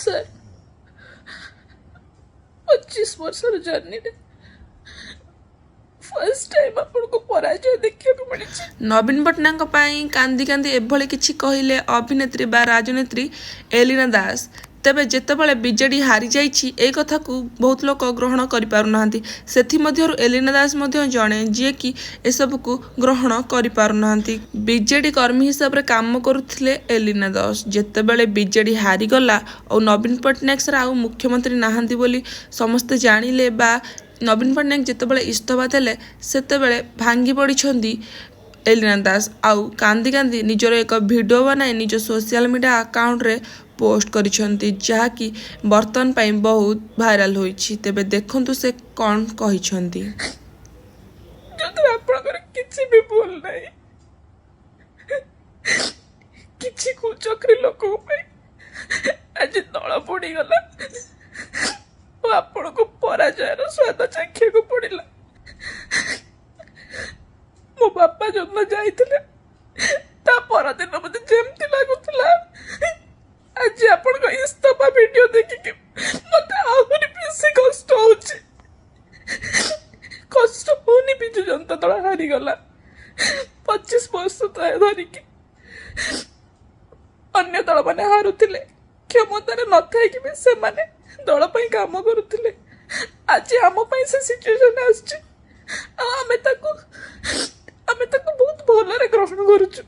Sir, 25 ବର୍ଷର ଜର୍ଣ୍ଣିରେ first time ଆପଣଙ୍କୁ ପରାଜୟ ଦେଖିବାକୁ ମିଳିଛି। ନବୀନ ପଟ୍ଟନାୟକଙ୍କ ପାଇଁ କାନ୍ଦି କାନ୍ଦି ଏଭଳି କିଛି କହିଲେ ଅଭିନେତ୍ରୀ ବା ରାଜନେତ୍ରୀ ଏଲିନା ଦାସ। ତେବେ ଯେତେବେଳେ ବିଜେଡି ହାରିଯାଇଛି, ଏ କଥାକୁ ବହୁତ ଲୋକ ଗ୍ରହଣ କରିପାରୁନାହାନ୍ତି। ସେଥିମଧ୍ୟରୁ ଏଲିନା ଦାସ ମଧ୍ୟ ଜଣେ, ଯିଏକି ଏସବୁକୁ ଗ୍ରହଣ କରିପାରୁନାହାନ୍ତି। ବିଜେଡି କର୍ମୀ ହିସାବରେ କାମ କରୁଥିଲେ ଏଲିନା ଦାସ। ଯେତେବେଳେ ବିଜେଡି ହାରିଗଲା ଆଉ ନବୀନ ପଟ୍ଟନାୟକ ସାର୍ ଆଉ ମୁଖ୍ୟମନ୍ତ୍ରୀ ନାହାନ୍ତି ବୋଲି ସମସ୍ତେ ଜାଣିଲେ ବା ନବୀନ ପଟ୍ଟନାୟକ ଯେତେବେଳେ ଇସ୍ତଫା ଦେଲେ, ସେତେବେଳେ ଭାଙ୍ଗି ପଡ଼ିଛନ୍ତି ଏଲିନା ଦାସ ଆଉ କାନ୍ଦି କାନ୍ଦି ନିଜର ଏକ ଭିଡ଼ିଓ ବନାଇ ନିଜ ସୋସିଆଲ ମିଡ଼ିଆ ଆକାଉଣ୍ଟରେ ପୋଷ୍ଟ କରିଛନ୍ତି, ଯାହାକି ବର୍ତ୍ତମାନ ପାଇଁ ବହୁତ ଭାଇରାଲ ହୋଇଛି। ତେବେ ଦେଖନ୍ତୁ ସେ କ'ଣ କହିଛନ୍ତି। ଯେଉଁଥିରେ ଆପଣଙ୍କର କିଛି ବି ଭୁଲ ନାହିଁ। କିଛି କୁଚକ୍ରୀ ଲୋକଙ୍କ ପାଇଁ ଆଜି ଦଳ ପଡ଼ିଗଲା ଓ ଆପଣଙ୍କୁ ପରାଜୟର ସ୍ୱାଦ ଚାଖିବାକୁ ପଡ଼ିଲା। ମୋ ବାପା ଯୋଉଦିନ ଯାଇଥିଲେ, ତା ପରଦିନ ମତେ ଯେମିତି ଲାଗୁଥିଲା, ଆଜି ଆପଣଙ୍କ ଇସ୍ତଫା ଭିଡିଓ ଦେଖିକି ମତେ ଆହୁରି ବେଶୀ କଷ୍ଟ ହଉଛି। କଷ୍ଟ ହଉନି, ବିଜୁ ଜନତା ଦଳ ହାରିଗଲା। 25 ବର୍ଷ ଧରିକି ଅନ୍ୟ ଦଳମାନେ ହାରୁଥିଲେ, କ୍ଷମତାରେ ନଥାଇକି ବି ସେମାନେ ଦଳ ପାଇଁ କାମ କରୁଥିଲେ। ଆଜି ଆମ ପାଇଁ ସେ ସିଚୁଏସନ ଆସିଛି ଆଉ ଆମେ ତାକୁ ବହୁତ ଭଲରେ ଗ୍ରହଣ କରୁଛୁ।